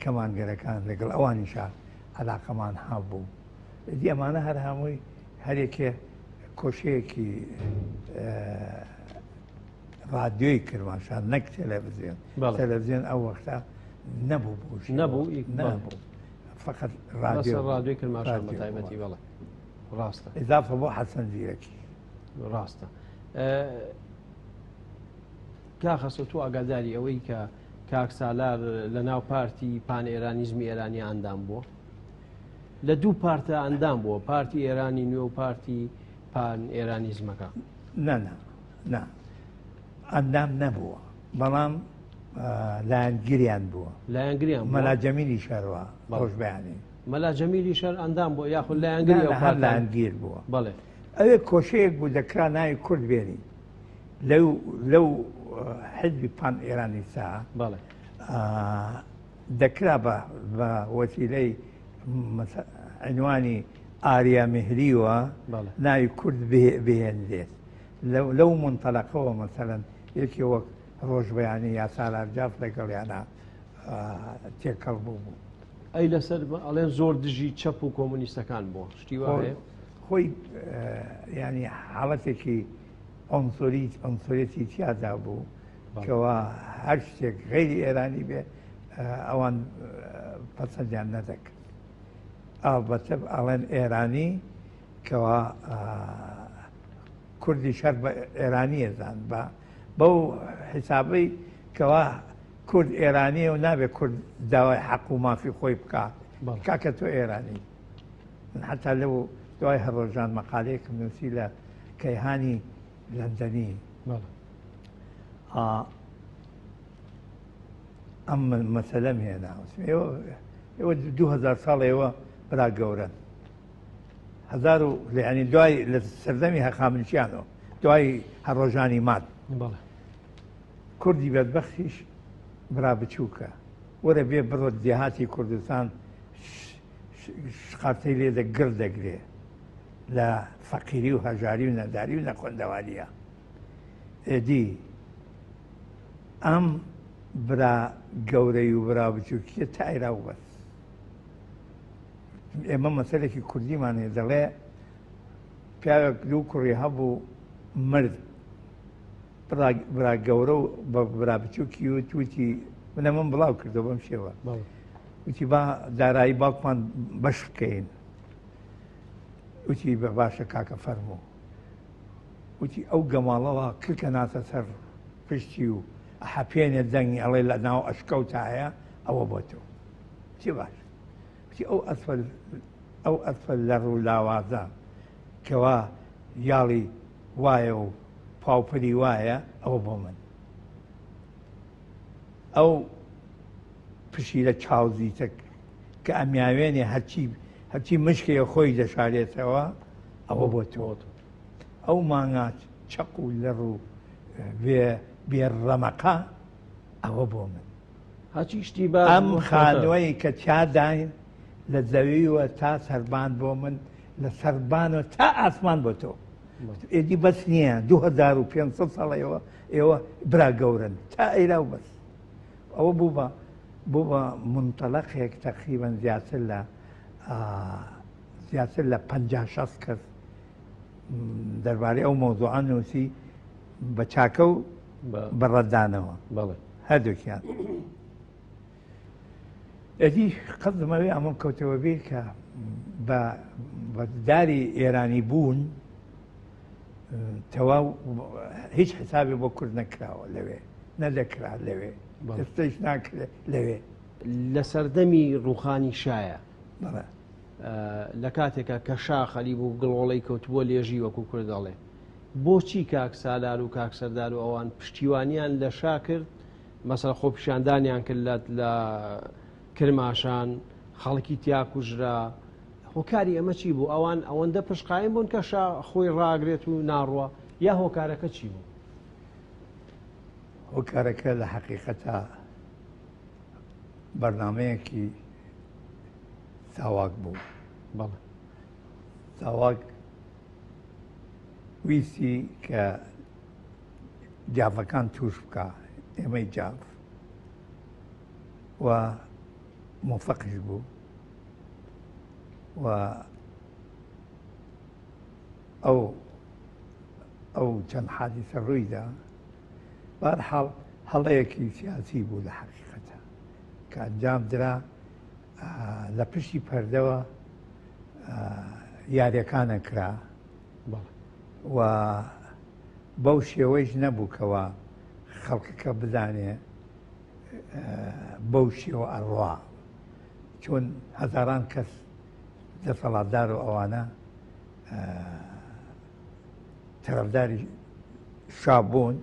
کەمانگەرەکان لەگەڵ ئەوانیشا علاقەمان هەبوو. ئیدی ئەمانە هەر هەمووی هەرێکێ کۆشەیەکی رادیۆی کرماشان نەک تەلەڤیزیۆن. تەلەڤیزیۆن ئەو وەختە نەبوو بۆ شێوە. نەبوو. نەبوو. فقط رادیۆ. بەسەر رادیۆی کرماشان بە تایبەتی، بەڵێ. ڕاستە. ئیضافە بۆ حەسەن زیرەکی. ڕاستە. کاخەسە تۆ ئاگاداری ئەوەی کە کاک سالار لە ناو پارتی پان ئێرانیزمی ئێرانی ئەندام بووە؟ لە دوو پارتە ئەندام بووە، پارتی ئێرانی نوێ و پارتی پان ئێرانیزمەکە. نا، نا، نا، ئەندام نەبووە، بەڵام لایەنگیریان بووە. لایەنگریان بووە؟ مەلا جەمیلی شەروە، ڕۆژبەیانی. مەلا جەمیلی شەر ئەندام بووە یاخود لایەنگری نا، ئەو نا، هەر پارتە؟ لایەنگیر بووە. ئەوێ کۆشەیەک بوو دەکرا ناوی کورد بێنی لەو حزبی پان ئێرانی سا. دەکرا بە وەسیلەی عنوانی ئاریا مهریوە ناوی کورد بهێنرێت. لەو منطلقەوە مەسەلەن یەکێ وەک ڕۆژبەیانی یا سالار جاف لەگەڵیانە تێکەڵ بوو بوو. ئەی لەسەر ئەڵێن زۆر دژی چەپ و کۆمۆنیستەکان بووە، شتی وا هەیە؟ خۆی ینی حاڵەتێکی ئۆنسۆریەتی تیادا بوو کەوا هەر شتێک غەیری ئێرانی بێ ئەوان پەسەندیان نەدەکرد. ئەڵبەتە ئەڵێن ئێرانی کەوا کوردی شەر بە ئێرانیە زان بەو حیسابەی کەوا کورد ئێرانیە و نابێت کورد داوای حەق و مافی خۆی بکات. کاکە تۆ ئێرانی. من حتا لەو دوای هەر ڕۆژان مەقالەیەکم نووسی لە کەیهانی لەندەنی. ئەم مەسەلەم هێنا، ئێوە 2000 ساڵ ئێوە برا گەورەن، هزار و یعنی دوای لە سەردەمی هەخامنشیانەوە دوای هەر ڕۆژانی ماد. کوردی بەدبەختیش برا بچووکە، وەرە بێ بڕۆ دێهاتی کوردستان شقارتەی لێ دەگر دەگرێ لە فەقیری و هەژاری و نەداری و نەخۆندەواریە. ئێدی ئەم برا گەورەی و برا بچووکیە تایرا و بەس. ئێمە مەسەلێکی کوردیمان هەیە دەڵێ پیاوێک دوو کوڕی هەبوو مرد، برا گەورە و بە برا بچووکی وت، وتی منە من بڵاو کردەوە بەم شێوە، وتی با دارایی باوکمان بەش بکەین. وتی بە باشە کاکە فەرموو. وتی ئەو گەماڵەوە کلکە ناتە سەر پشتی و حەپێنێ دەنگی ئەڵێ لە ناو ئەشکەوتایە ئەوە بۆ تۆ. چی باش؟ وتی ئەو ئەسفەل لە ڕوو لاوازە کەوا یاڵی وایە و پاوپەری وایە ئەوە بۆ من. ئەو پشیلە چاوزیتە کە ئەمیاوێنێ هەرچی مشکەیە خۆی دەشارێتەوە ئەوە بۆ تۆ. ئەو مانگا چەق و لەڕ و بێڕەمەقە ئەوە بۆ من. هەرچی شتی باش ئەم خانووەی کە تیاداین لە زەویوە تا سەربان بۆ من، لە سەربانەوە تا ئاسمان بۆ تۆ. ئێدی بەس نییە 2500 ساڵەوە ئێوە برا گەورن تا ئێرا و بەس. ئەوە بوو بە منتەلەقێک تقریبا زیاتر لە 50-60 کەس دەربارەی ئەو مەوزوعە نووسی بە چاکە و بە ڕەدانەوە. هەردووکیان. ئەدی قەزمەوێ ئەمە کەوتەوە بیر کە بە داری ئێرانی بوون تەواو هیچ حسابی بۆ کورد نەکراوە لەوێ، نەدەکرا لەوێ، ئێستاش ناکرێت لەوێ. لە سەردەمی ڕوخانی شایە. لە کاتێکە کە شا خەلی بوو گڵۆڵەی کەوتبووە لێژی وەکو کورد دەڵێ، بۆچی کاک سالار و کاک سەردار و ئەوان پشتیوانیان لە شا کرد؟ مەسەلەن خۆپیشاندانیان کرد لە کرماشان، خەڵکی تیا کوژرا. هۆکاری ئەمە چی بوو؟ ئەوان ئەوەندە پشقایم بوون کە شا خۆی ڕاگرێت و ناڕوە، یا هۆکارەکە چی بوو؟ هۆکارەکە لە حەقیقەتا بەرنامەیەکی ساواک بوو. ساواک ویستی کە جافەکان توش بکە، ئێمەی جاف، و مۆفەقیش بوو و ئەو چەند حادیسە ڕوویدا. بەهەرحاڵ هەڵەیەکی سیاسی بوو لە حەقیقەتە کە ئەنجام درا. لە پشتی پەردەوە یاریەکانە کرا و بەو شێوەیش نەبوو کەوا خەڵکەکە بزانێ بەو شێوە ئەڕوا، چون هەزاران کەس دەسەڵاتدار و ئەوانە تەرەفداری شا بوون،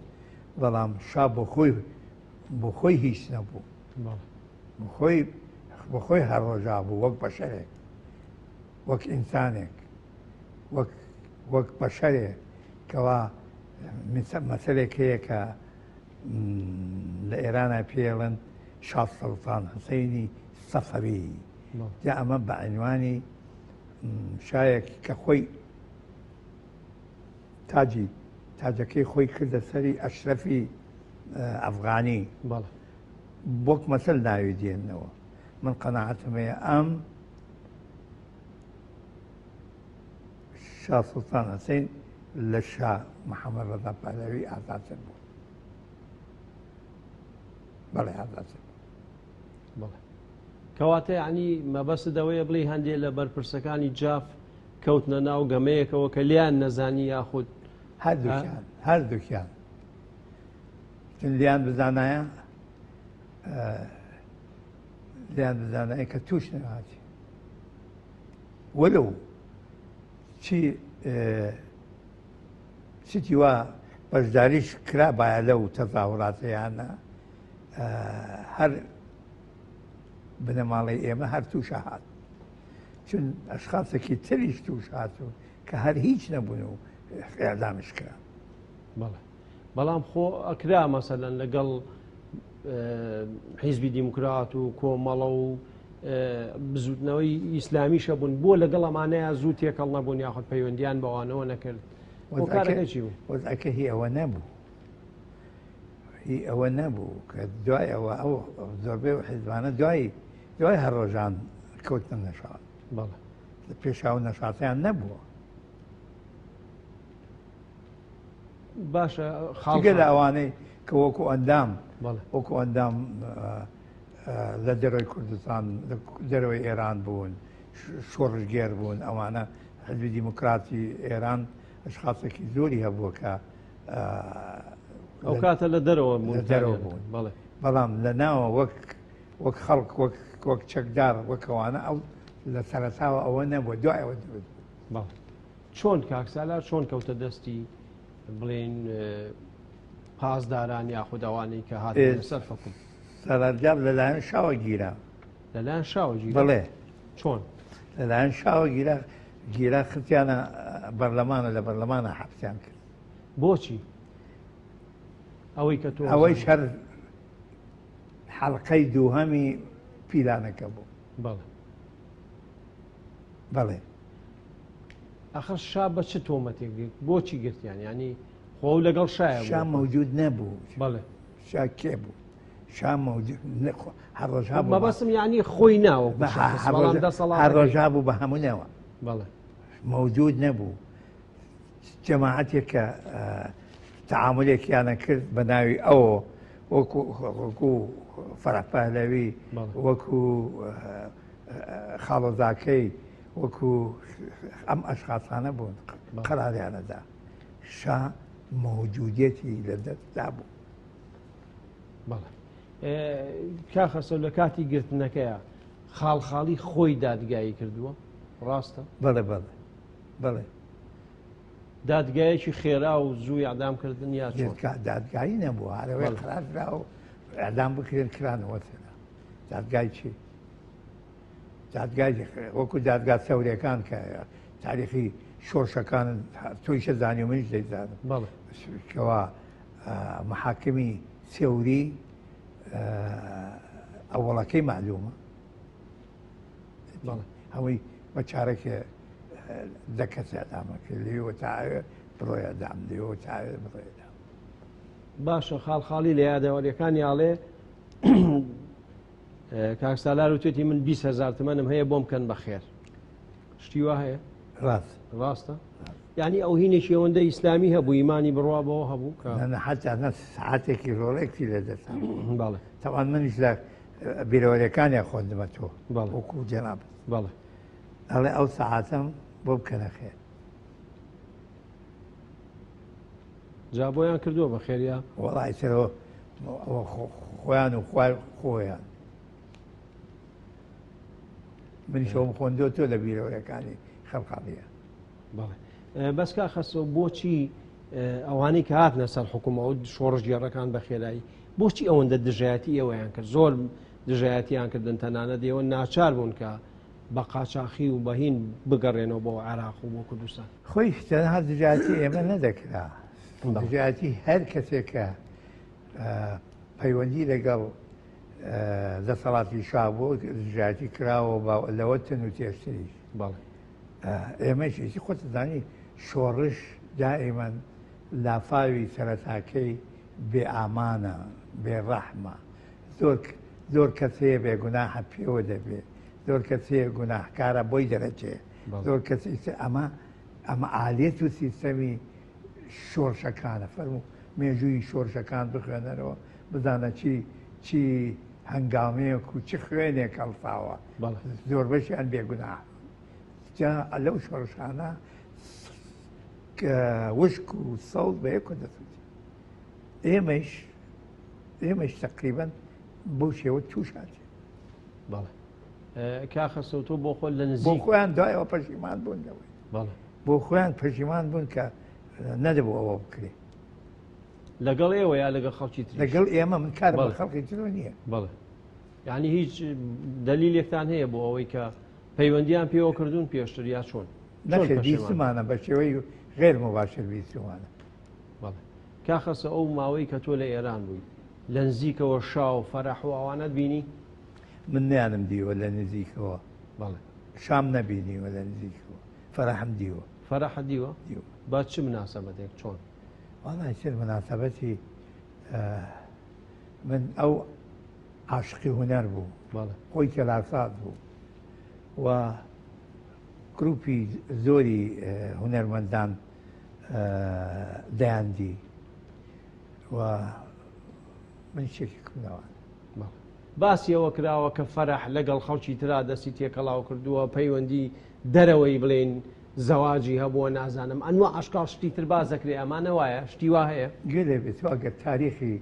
بەڵام شا بۆ خۆی هیچ نەبوو. بۆ خۆی هەر ڕۆژا بوو وەک بەشەرێک، وەک ئینسانێک، وەک بەشەرێک کەوا مەسەلێک هەیە کە لە ئێرانە پێڵن شا سوڵتان حوسەینی سەفەوی. جا ئەمە بە عنوانی شایەک کە خۆی تاجەکەی خۆی کردە سەری ئەشرەفی ئەفغانی. وەک مەسەل ناوی دێنەوە. من قەناعەتم هەیە ئەم شا سوڵتان حوسەین لە شا محەممەد ڕەزا پەهلەوی ئازادتر بوو. بەڵێ ئازادتر بوو. کەواتە یعنی مەبەستت ئەوەیە بڵێ هەندێک لە بەرپرسەکانی جاف کەوتنە ناو گەمەیەکەوە کە لیان نەزانی یاخود هەردووکیان چون لیان بزانایە، لیان بزانایە کە توش نەهاتی. وەلو چی شتی وا بەشداریش کرابایە لەو تەزاهوراتەیانە هەر بنەماڵەی ئێمە هەر تووشە هات، چون ئەشخاصێکی تریش تووش هاتوون کە هەر هیچ نەبوون و ئێعدامیش کران. بەڵێ بەڵام خۆ ئەکرا مەسەلەن لەگەڵ حیزبی دیموکرات و کۆمەڵە و بزوتنەوەی ئیسلامیشە بوون، بۆ لەگەڵ ئەمانەیە زوو تێکەڵ نەبوون یاخود پەیوەندیان بەوانەوە نەکرد؟ هۆکارەکە چی بوو؟ وەزعەکە هی ئەوە نەبوو، هی ئەوە نەبوو کە دوای ئەوە ئەو زۆربەی و حیزبانە دوای هەر ڕۆژان کەوتنە نەشات. بەڵێ. پێشاو نەشاتیان نەبووە. باشە جگە لە ئەوانەی کە وەکو ئەندام وەکو ئەندام لە دەرەوەی کوردستان لە دەرەوەی ئێران بوون، شۆڕشگێر بوون، ئەوانە حزبی دیموکراتی ئێران ئەشخاصێکی زۆری هەبووە کە ئەو کاتە لە دەرەوە بوون، لە دەرەوە بوون. بەڵام لە ناوە وەک خەڵک، وەک چەکدار، وەک ئەوانە ئەو لە سەرەتاوە ئەوە نەبووە، دوای ئەوە دروست بوو. چۆن کاک سالار چۆن کەوتە دەستی بڵێن پاسداران یاخود ئەوانەی کە هاتن سەر حکوم؟ سالار جاف لەلایەن شاوە گیرا. لەلایەن شاوە گیرا؟ بەڵێ. چۆن؟ لەلایەن شاوە گیرا، گیرا خستیانە بەرلەمانە، لە بەرلەمانە حەبسیان کرد. بۆچی؟ ئەوەی کە تۆ ئەوەی هەر حەڵقەی دووهەمی پیلانەکە بوو. بەڵێ. بەڵێ. ئەخر شا بە چ تۆمەتێک گرت؟ بۆچی گرتیان؟ ینی خۆ لەگەڵ شایە شا مەوجود نەبوو. بەڵێ. شا کێ بوو؟ شا مەوجود هەر ڕۆژها بوو. مەبەستم یعنی خۆی ناوە هەر ڕۆژها بوو بە هەموو ناوە. بەڵێ. مەوجود نەبوو. جەماعەتێک کە تعاملێکیانە کرد بە ناوی ئەوە، وەکو فەرح پەهلەوی، وەکو خاڵۆزاکەی، وەکو ئەم ئەشخاصانە بوون قەراریانەدا. شا مەوجودیەتی لە دەستدا بوو. بەڵێ. کاخەسەو لە کاتی گرتنەکەیە خاڵخاڵی خۆی دادگایی کردووە، ڕاستە؟ بەڵێ، بەڵێ، بەڵێ. دادگایەکی خێرا و زوو ئیعدامکردن یا چۆن؟ دادگایی نەبوو، هەرەوەی قرار کرا و ئیعدام بکرێن کرانەوە تێدا. دادگای چی؟ دادگای وەکو دادگا سەورەکان کە تاریخی شۆڕشەکان تۆیشە زانی و منیش دەیزانم. کەوا محاکمی سەوری ئەوەڵەکەی معلومە. هەمووی بە چارەکێ دە کەس ئیعدامە کرد، لێوە تا ئەوێ بڕۆی ئیعدام، لێوە تا ئەوێ بڕۆی ئیعدام. باشە خاڵخاڵی لە یادەوەریەکانی ئاڵێ کاک سالار وتێتی من 20,000 تمەنم هەیە بۆم کەن بە خێر. شتی وا هەیە؟ ڕاست. ڕاستە؟ یعنی ئەو هینێکی ئەوەندە ئیسلامی هەبوو، ئیمانی بڕوا بەوە هەبوو کە نە، نە، حەتا نە ساعتێکی ڕۆڵێکی لە دەست هەبوو. بەڵێ. تەوان منیش لە بیرەوەریەکانیان خوێندمە تۆ. بەڵێ. وەکوو جەناب. بەڵێ. ئەڵێ ئەو سەعاتەم بۆ بکەنە خێر. جا بۆیان کردووە بە خێریا؟ وەڵای سەرەوە ئەوە خۆیان و خوای خۆیان. منیش ئەوم خوێندووە تۆ لە بیرەوەریەکانی خەڵقاڵیە. بەڵێ. بەس کا خەسەو بۆچی ئەوانەی کە هاتنە سەر حکوومەوە شۆڕشگێڕەکان بە خێرایی بۆچی ئەوەندە دژایەتی ئێوەیان کرد؟ زۆر دژایەتیان کردن، تەنانەت ئێوە ناچار بوون کە بە قاچاخی و بەهین بگەڕێنەوە بۆ عێراق و بۆ کوردستان. خۆی تەنها دژایەتی ئێمە نەدەکرا، دژایەتی هەر کەسێک کە پەیوەندی لەگەڵ دەسەڵاتی شا بوو دژایەتی کراوە لەوە تن و تێشتریش. ئێمەش ئیسی خۆت دەزانی شۆڕش دائیمەن لافاوی سەرەتاکەی بێئامانە، بێڕەحمە. زۆر کەس هەیە بێگوناحە پێوە دەبێ، زۆر کەس هەیە گوناحکارە بۆی دەرەچێ، زۆر کەس ئیسە ئەمە ئالێت و سیستەمی شۆڕشەکانە. فەرموو مێژووی شۆڕشەکان بخوێنەرەوە بزانە چی هەنگامەیەک و چ خوێنێک هەڵساوە. زۆربەشیان بێگوناح. جا لەو شۆڕشانە کە وشک و سەوز بە یەکەوە دەسووتێ. ئێمەش تقریباً بەو شێوە تووش هاتێ. کاخەسەوە تۆ بۆ خۆت لە بۆ نزیک خۆیان دوایەوە پەشیمان بوون لەوەی. بەڵێ. بۆ خۆیان پەشیمان بوون کە نەدەبوو ئەوە بکرێ. لەگەڵ ئێوە یا لەگەڵ خەڵکی تریش؟ لەگەڵ ئێمە، من کارم بە بەڵێ. خەڵکی ترۆ نییە. بەڵێ. یعنی هیچ دەلیلێکتان هەیە بۆ ئەوەی کە پەیوەندیان پێوە کردوون پێشتر یا چۆن؟ چۆن نەخێر، پەشیمان؟ بیستمانە بە شێوەی غێر مباشر بیستمانە. بەڵێ. کاخەسە ئەو ماوەی کە تۆ لە ئێران بووی لە نزیکەوە شا و فەرەح و ئەوانەت بینی؟ من نیانم دیوە لە نزیکەوە. بەڵێ. شام نەبینیوە لە نزیکەوە، فەرەحم دیوە. فەرەحت دیوە؟ دیوە. بە چ مناسبەتێک چۆن؟ وەڵای چ مناسبەتی، من ئەو عاشقی هونەر بوو. بەڵێ. خۆی تەلارساز بوو و گروپی زۆری هونەرمەندان دەیاندی و من شتێکی کردەوە. بەڵێ. باسی ئەوە کراوە کە فەرەح لەگەڵ خەڵکی ترا دەستی تێکەڵاو کردووە، پەیوەندی دەرەوەی بڵێین زەواجی هەبووە، نازانم ئەنوا ئەشکاڵ شتی تر باز دەکرێ، ئەمانە وایە؟ شتی وا هەیە؟ گوێ لێ بێت، تۆ ئەگەر تاریخی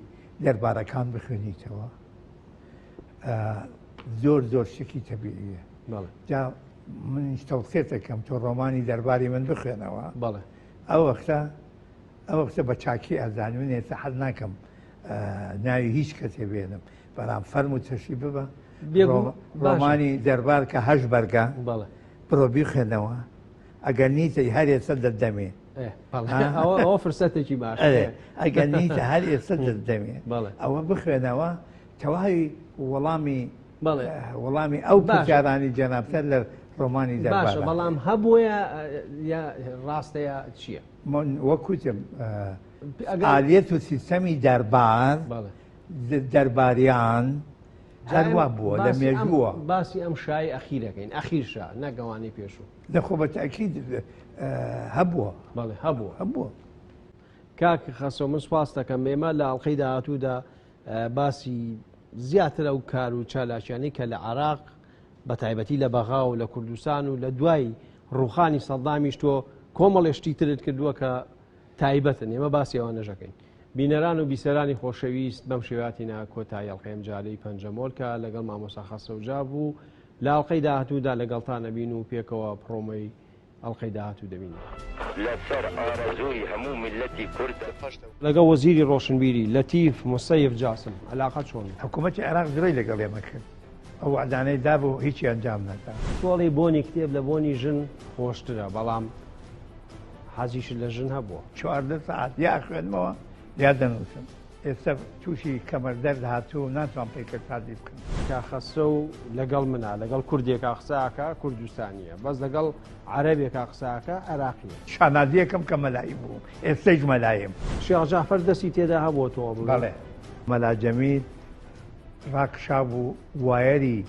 دەربارەکان بخوێنیتەوە زۆر زۆر شتێکی تەبیعیە. بەڵێ. جا منیش تەوسیەت دەکەم تۆ ڕۆمانی دەرباری من بخوێنەوە. بەڵێ. ئەو وەختە بە چاکی ئەزانی، من ئێستا حەز ناکەم ناوی هیچ کەسێ بێنم، بەڵام فەرموو تەشی ببە. بێگومان. ڕۆمانی دەربار کە 8 بەرگە، بەڵێ. بڕۆ بیخوێنەوە، ئەگەر نیتە هەر ئێستا دەتدەمێ. بەڵێ. ها؟ ئەوە فرسەتێکی باشە. ئەرێ، ئەگەر نیتە هەر ئێستا دەتدەمێ. بەڵێ. ئەوە بخوێنەوە، تەواوی بەڵێ. وەڵامی ئەو باشە. پرسیارانی جەنابتەر لە ڕۆمانی دەربارە. باشە، بەڵام هەبووە یا ڕاستە یا چییە؟ من وەکوتم، ئەگەر ئالیەت و سیستەمی دەربار، بەڵێ. دەرباریان هەروە بووە لە مێژووە. باسی ئەم شای ئەخیرەکەین، ئەخیر شا، نەگەوانی پێشوو. دەخۆ بە تەئکید، هەبووە. بەڵێ، هەبووە. هەبووە. کاک خەسرەو، من سوپاس دەکەم. ئێمە لە ئەڵلقەی داهاتوودا، باسی زیاتر ئەو کار و چالاکیانەی کە لە عراق بە تایبەتی لە بەغا و لە کوردستان و لە دوای ڕوخانی سەدامیش تۆ کۆمەڵێ شتی ترت کردووە کە تایبەتن، ئێمە باسی ئەوە نەژەکەین. بینەران و بیسەرانی خۆشەویست، بەم شێواتینە کۆتایی ئەڵلقەی ئەمجارەی پەنجەمۆر کە لەگەڵ مامۆستا خەسرەو جاف بوو. لە ئەڵلقەی داهاتوودا لەگەڵتان نەبین و پێکەوە پرۆمۆی ئەڵلقەی داهاتوو دەبینین. لەسەر ئارەزووی هەموو میللەتی کورد. لەگەڵ وەزیری ڕۆشنبیری لەتیف موسەیف جاسم علاقە چۆن؟ حکوومەتی عێراق درۆی لەگەڵ ئێمە کرد، ئەو وعدانەی دابوو هیچی ئەنجام نەدا. تۆڵی بۆنی کتێب لە بۆنی ژن خۆشترە، بەڵام حەزیشت لە ژن هەبووە. 14 سەعات یا خوێنمەوە یا دەنووسم. ئێستا تووشی کەمەر دەرد هاتوو ناتوان پەیکەرسازی بکەم. کاخەسرەو لەگەڵ منە، لەگەڵ کوردێکا قساکە کوردستانیە، بەس لەگەڵ عەرەبێکا قساکە عێراقیە. شانازیەکەم کە مەلایی بووم، ئێستەیش مەلایم. شێخ جەعفەر دەستی تێدا هەبووە تۆ بڵێ؟ بەڵێ. مەلا جەمیل ڕاکشا بوو، وایەری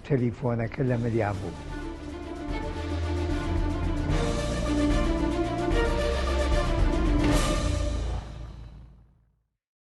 تەلیفۆنەکە لە ملیان بوو.